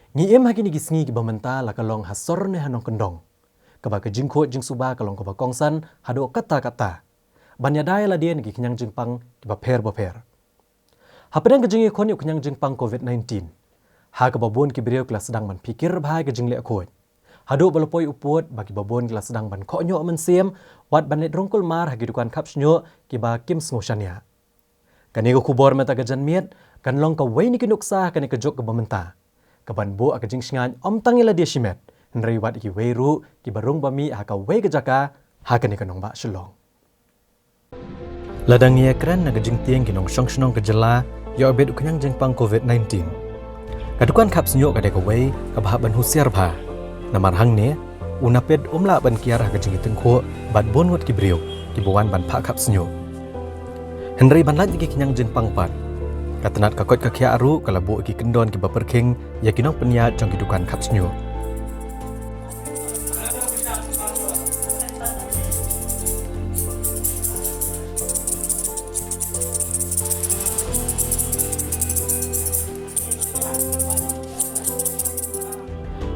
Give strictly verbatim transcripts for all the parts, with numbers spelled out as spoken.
Ngi im ha kine ki sngi kiba mynta la ka long ha sor ne ha nongkyndong, kaba ka jingkhuid jingsuba ka long kaba kongsan haduh katta katta ban ïada ïa lade na ki khñiang jingpang kiba pher bapher. Hapdeng ka jingïakhun ïa u khñiang jingpang covid nineteen, ha kaba bun ki briew ki la sdang ban phikir bha ïa ka jingleh khuid, haduh ba la poi u pud ba kiba bun ki la sdang ban khohñioh mynsiem, wat ban leit rung kulmar ha ki dukan khap shñiuh kiba kim sngew shaniah. Kane ka khubor mynta ka janmiet kan long kawei na ki nuksa ha kane ka juk kaba mynta, kaban buh ïa ka jingsngewsih ym tang ïa lade shimet, hynrei wat ïa kiwei ruh kiba rung ba mih ha kawei ka jaka ha kane ka nongbah Shillong. Lada ngi ïakren na ka jingtieng ki nongshong shnong ka jylla ïoh beit u khñiang jingpang covid nineteen, ka dukan khap shñiuh ka dei kawei kaba hap ban husiar bha. Namar hangne u napied um lah ban kiar ha ka jingïatyngkhuh bad bun ngut ki briew kiba wan ban phah khap shñiuh. Hynrei ban lait ïa ki khñiang jingpang pat, ka tnat ka koit ka khiah ruh ka la buh ïa ki kyndon kiba pyrkhing ïa ki nongpynïaid jong ki dukan khap shñiuh.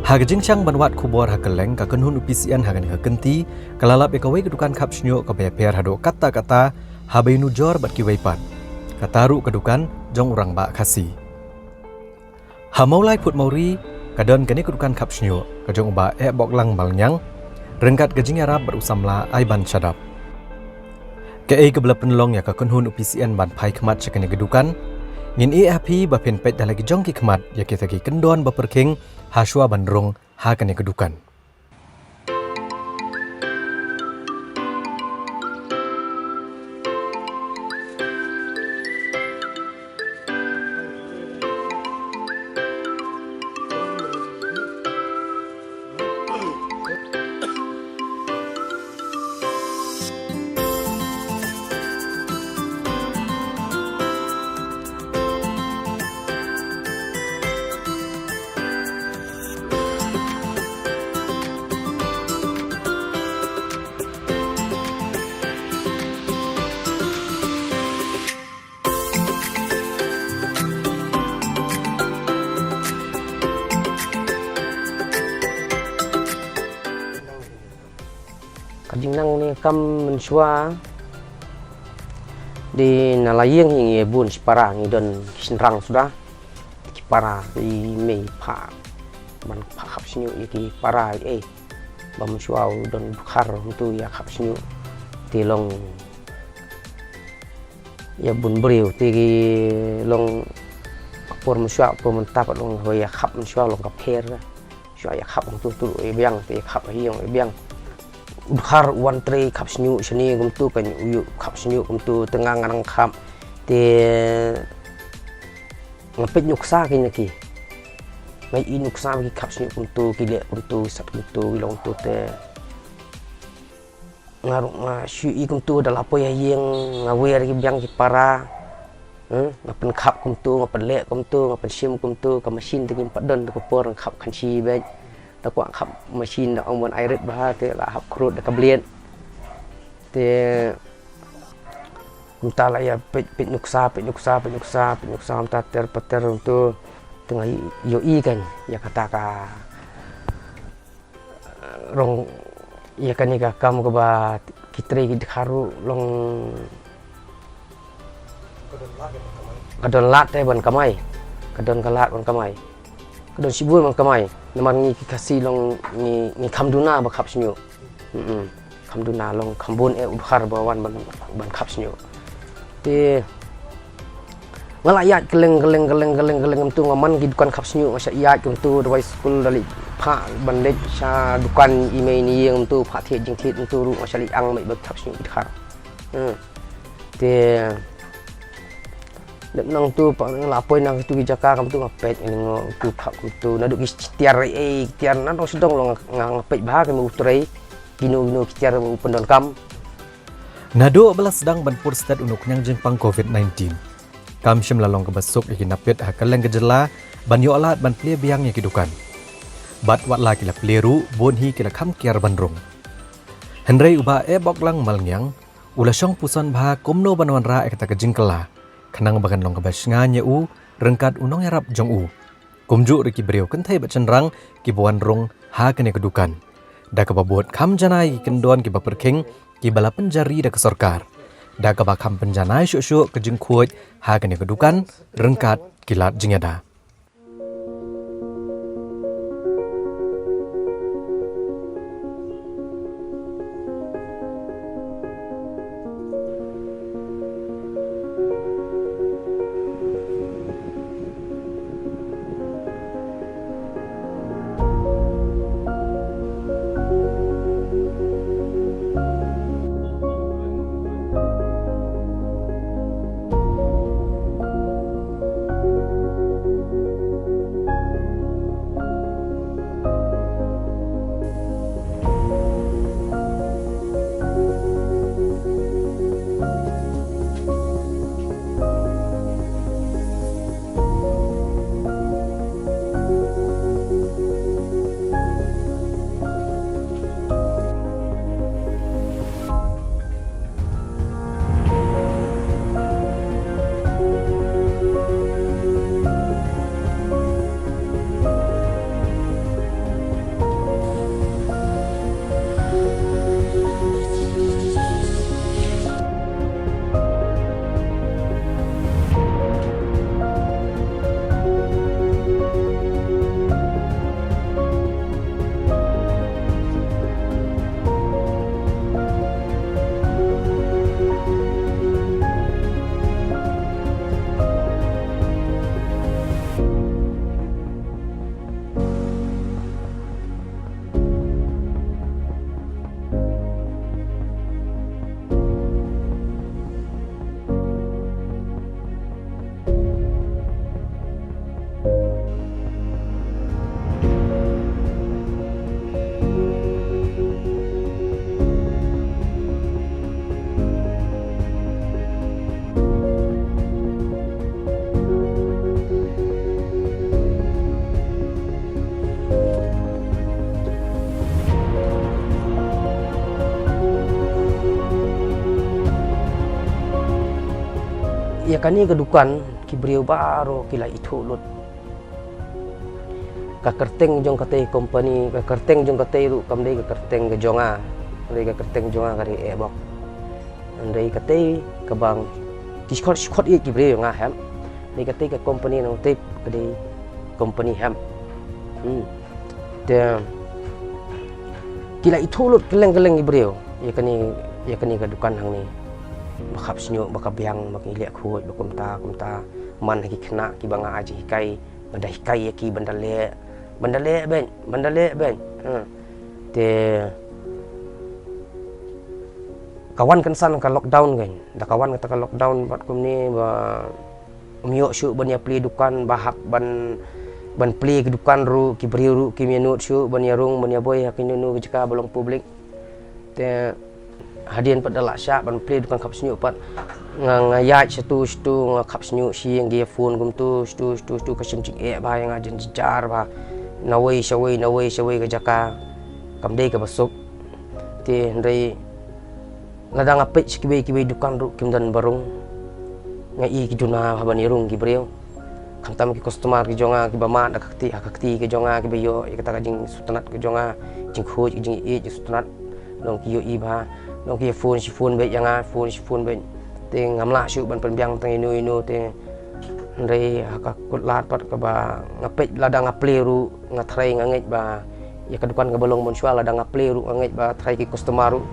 Ha ka jingshang ban wad khubor ha kylleng, ka kynhun u P C N ha kane ka kynti ka la lap ïa kawei ka dukan khap shñiuh kaba ïapher haduh katta katta haba ïanujor bad kiwei pat, kata ruh ka dukan jong u rangbah Khasi. Ha Mawlai Phut Mawri ka don kane ka dukan khap shñiuh ka jong u Bah Ehboklang Malngiang ryngkat ka jingïarap bad u samla Aiban Shadap. Kaei kaba la pynlong ïa ka kynhun u P C N ban phai khmat sha kane ka dukan? Ngin ïeh ha phi ba phin peit da la ki jong ki khmat ïa kita ki kyndon ba pyrkhing ha shuwa ban rung ha kane ka dukan. Ka jingnang ne kam mynshuwa de na la ïing hi ngi bun shipara ngi don ki shynrang suda. Ki para i mei pha ban pha khap shñiuh ïa ki para, eh, ba mynshuwa u don dkhar mynta ïa khap shñiuh. Te long ïa bun briew te ki long por mynshuwa por mynta pat long hoi ïa khap mynshuwa long ka pher. Shuwa ïa khap kumtu tu ïa biang te ïa khap ïa biang. U dkhar u wan trei khap shñiuh shane kumtu kan u ïoh khap shñiuh kumtu te nga ngan khap te nga peit nuksa ki na ki. Nga i nuksa ki khap shñiuh kumtu ki leh kumtu sat kumtu ki long kumtu te. Nga ruh nga shu i kumtu da la poi ha ïing nga wer ki biang ki para. Hmm, nga pynkhap kumtu, nga pynleh kumtu, nga pynshim kumtu, ka machine te kim pat don da ka por nga khap khansi beit. Da kwah khap machine da ong ban ai rit bha te la hap khrud da ka blade. Te kumta la ïa peit peit nuksa, peit nuksa, peit nuksa, peit nuksa kumta ter pa ter kumtu. Te nga ïohi kan ïa kata ka rong ïa kane ka kam kaba ki trei ki dkhar ruh long ka don lad te ban kamai, ka don ka lad ban kamai, ka don shibun ban kamai. Namar ngi ki Khasi long ngi, ngi kham duna ba khap shñiuh. Mm-mm. Kham duna long kham bun eh u dkhar ba wan ban, ban khap shñiuh. Te nga la ïaid kylleng kylleng kylleng kylleng kylleng kumtu nga man ki dukan khap shñiuh nga shah ïaid kumtu dawai skul da leit phah ban leit sha dukan i mei i ïing kumtu phah thied jingthied kumtu ruh nga shah leit ang mei ba khap shñiuh ki dkhar. Hmm. Te lep nang tu pa nga la poi nang tu ki jaka kumtu nga peit nga tu khap kumtu naduh ki tiar eh tiar na dong sdong long nga, nga peit bha ki mu trei kino kino ki tiar u pyndonkam. Naduh ba la sdang ban pur stet u nongkyniang jingpang covid nineteen, kam shym la long kaba suk ïa ki napied ha kylleng ka jylla ban ïoh lad ban plie biang ïa ki dukan. Bad wat la ki la plie ruh bun hi ki la kham kiar ban rung. Hynrei u Bah Ehboklang Malngiang u la shong puson bha kumno ban wanrah ïa kata ka jingkylla khnang ba kan long kaba shngaiñ ïa u ryngkat u nongïarap jong u. Kumjuh ruh ki briew kynthei bad shynrang kiba wan rung ha kane ka dukan. Da kaba bud kham janai ki kyndon kiba pyrkhing kiba la pynjari da ka sorkar. Da kaba kham pynjanai shuh shuh ka jingkhuid ha kane ka dukan ryngkat ki lad jingïada. Ïa kane ka dukan ki briew baroh ki la ithuh lut. Ka kyrteng jong katei company, ka kyrteng jong katei ruh kam dei ka kyrteng ka jong nga. Ka dei ka kyrteng jong nga ka dei Ebok. Hynrei katei kaba ki skhot skhot ïa ki briew nga hem. Dei katei ka company nang tip ka dei company hem. Hmm. Te ki la ithuh lut kylleng kylleng ki briew ïa kane, ïa kane ka dukan hangne. Ba khap shñiuh, ba ka biang, ba ki leh khuid, ba kumta kumta. Man ha ki khynnah kiba nga ai jinghikai, ba da hikai ïa ki ban da leh, ban da leh beit, ban da leh beit. Ha. Te ka wan kynsan ka lockdown kan. Da ka wan kata ka lockdown bad kumne ba ym ïoh shuh ban ïa plie dukan, ba hap ban, ban plie ki dukan ruh, ki briew ruh kim ïa nud shuh ban ïa rung, ban ïa boi ha kino kino ki jaka ba long public. Te hadien pat da lah shah ban plie dukan khap shñiuh pat, nga, nga ïaid shatu shatu, nga khap shñiuh shi, nga ïa phone kumtu shatu shatu shatu, ka shim jingeh bha ïa nga, jynjar bha. Nawei shawei, nawei shawei ka jaka kam dei kaba suk. Te hynrei lada nga peit sha kiwei kiwei dukan ruh kim don ba rung. Nga i ki duna ha ban ïa rung ki briew. Khamtam ki customer ki jong nga kiba mad da ka kti, ha ka kti ki jong nga, kiba ïoh ïa kata ka jingsngewtynnat ki jong nga, jingkhuid, jingïeit, jingsngewtynnat. Long ki ïohi bha, long ki ïa phone shi phone beit ïa nga, phone shi phone beit. Te ngam lah shuh ban pynbiang tang ino ino te. Hynrei ha ka kut lad pat kaba nga peit, lada nga plie ruh nga tharai, nga ngeit ba ïa ka dukan kaba long mynshuwa, lada nga plie ruh nga ngeit ba tharai ki customer ruh,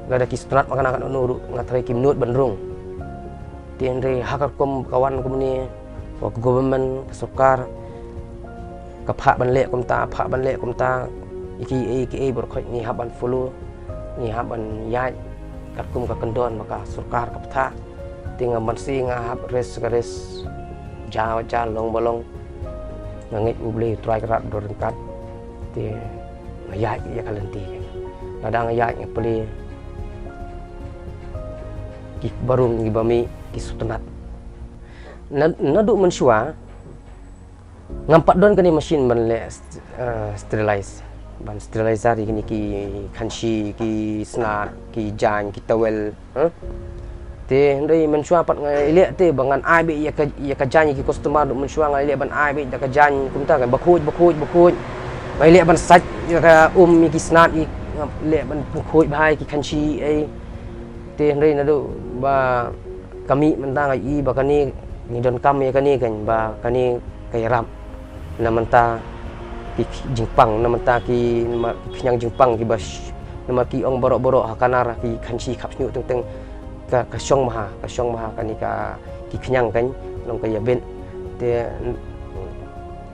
lada ki sngewtynnat ma kane kane ruh nga tharai kim nud ban rung. Te hynrei ha ka rukom ka wan kumne, ka government, ka sorkar ka phah ban leh kumta, phah ban leh kumta. Ïa kiei kiei baroh khoit ngi hap ban follow, ngi hap ban ïaid katkum ka kyndon ba ka sorkar ka bthah. Te nga ban shu nga hap risk ka risk, ja ja long ba long. Nga ngeit U Blei U Trai Kynrad u don ryngkat. Te nga ïaid ïa ka lynti. Lada nga ïaid nga plie, ki barum kiba mih ki sngewtynnat. Na, naduh mynshuwa ngam pat don kane machine ban leh st-, eh, sterilize, ban sterilizer ïa kine ki khanshi, ki snat, ki jaiñ, ki towel, eh? Te hynrei mynshuwa pat nga ïaleh te ba ngan ai beit ïa ka, ïa ka jaiñ ïa ki customer, mynshuwa nga ïaleh ban ai beit da ka jaiñ kumta kan, ba khuid, ba khuid, ba khuid. Nga ïaleh ban sait ïa ka um ïa ki snad, ïa, nga ïaleh ban khuid bha ïa ki khanshi ei. Te hynrei naduh ba ka mih mynta nga i ba kane ngi donkam ïa kane kan, ba kane ka ïarap. Na mynta ki jingpang, na mynta ki, namar ki khñiang jingpang kiba sh-, namar ki ong baroh baroh ha Kanar ki khanshi khap shñiuh teng teng, ka, ka shong bha, ka shong bha kane ka, ki khñiang kan, long ka ïabit. Te,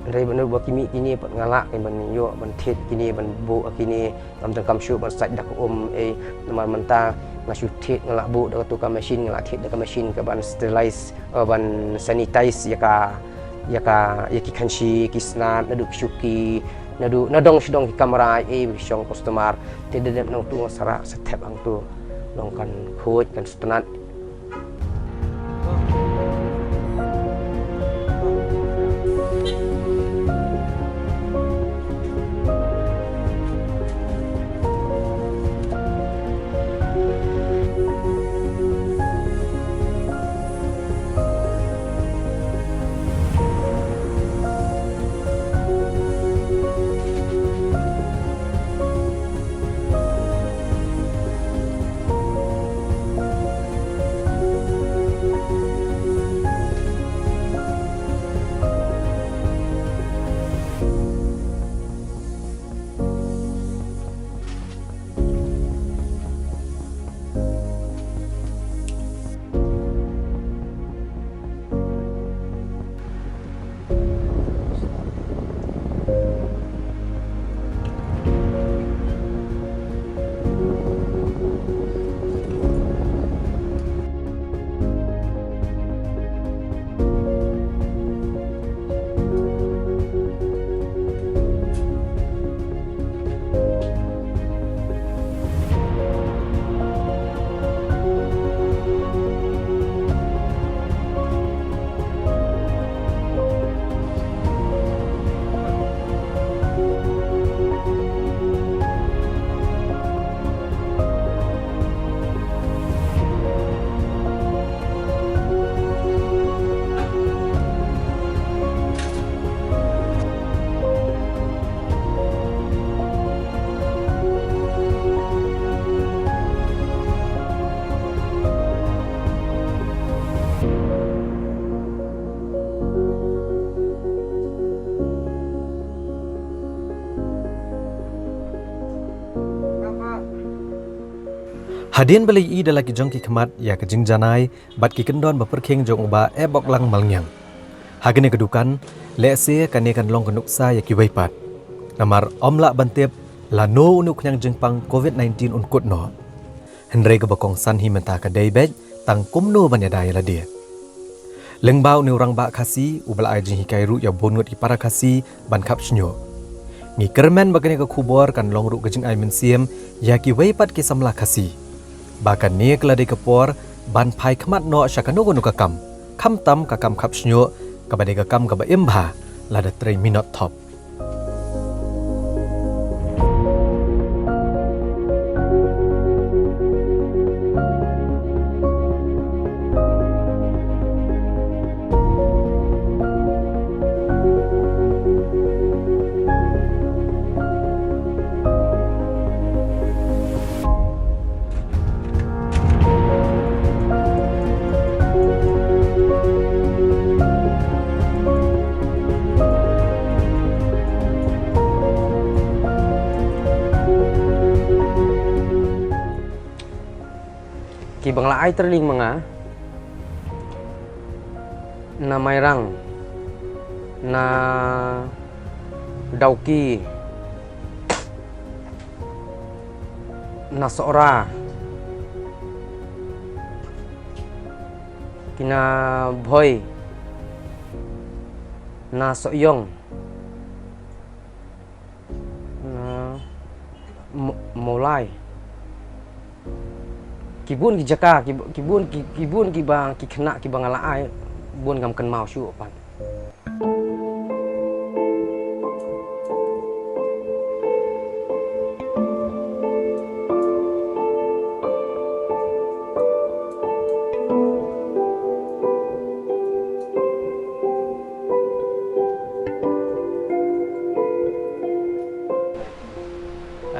hynrei ba, ba ki mih kine pat nga lah kan ban ïoh ban thied kine, ban buh kine, ngam donkam shuh ban sait da ka um ei, namar mynta nga shu thied, nga lah buh da katu ka machine, nga lah thied da ka machine ka ban sterilize, eh, ban sanitize ïa ka, ïa ka, ïa ki khanshi, ki snad, naduh ki shuki, naduh nadong shadong ki kamra ei, ba ki shong customer. Te da dep nangtu nga sa rah sa thep hangtu, long kan khuid, kan sngewtynnat. Hadien ba la ïohi da la ki jong ki khmat ïa ka jingjanai bad ki kyndon ba pyrkhing jong u Bah Eboklang Malngiang ha kane ka dukan, lehse kane kan long ka nuksa ïa kiwei pat. Namar ym lah ban tip lano une u khñiang jingpang covid nineteen un kut noh. Hynrei kaba kongsan hi mynta ka dei beit tang kumno ban ïada ïa lade. Lyngba une u rangbah Khasi uba la ai jinghikai ruh ïa bun ngut ki para Khasi ban khap shñiuh. Ngi kyrmen ba kane ka khubor kan long ruh ka jingai mynsiem ïa kiwei pat ki samla Khasi, ba kane ka la dei ka por ban phai khmat noh sha kano kano ka kam, khamtam ka kam khap shñiuh kaba dei ka kam kaba im bha lada trei minot thop. Kiba nga la ai training ma nga, na Mairang, na Dawki, na Sohra, ki na Bhoi, na Sohiong, na Mo-, Mawlai. Ki bun ki jaka, ki, ki bun ki, ki bun kiba, ki khynnah kiba nga la ai, bun ngam kynmaw shuh pat.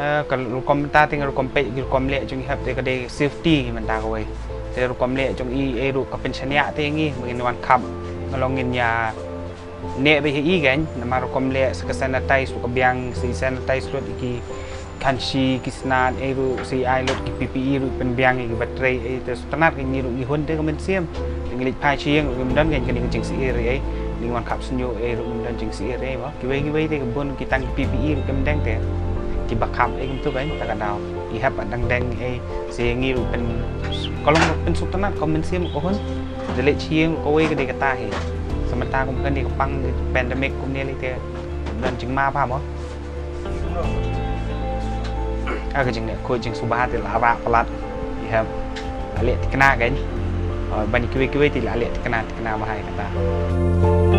Ka rukom mynta te, rukom peit, rukom leh jong i hep te ka dei safety mynta kawei. Te rukom leh jong i ei ruh ka pynshaniah te ngi, ba ngin wan khap, nga long ngin ïa neh beit ha i kein, namar rukom leh sa ka sanitize ruh ka biang, sa i sanitize lut i ki khanshi ki snat ei ruh, sa i ai lut ki P P E ruh pynbiang i ki battery ei, te sngewtynnat kein ngi ruh ngi hun te ka mynsiem. Te ngi leit phai sha ïing ruh ngim don kein kane ka jingsyier ei, ngi wan khap sniew ei ruh ngim don jingsyier ei ba. Kiwei kiwei te ka bun ki tang ki P P E ruh kim deng te. Kiba kham ei kumtu kein ta ka daw. I hep dang deng ei, sa ngi ruh pyn, ka long pynsngewtynnat ka mynsiem ka hun. Da leit sha ïing ruh kawei ka dei kata hi. Sa mynta kum kane ka pang pandemic kumne lei te don jingma bha mo. Ka jingleh khuid jingsuba te la rah palat. I hep la leh thikna kein. Ban kiwei kiwei te la leh thikna, thikna bha ïa kata.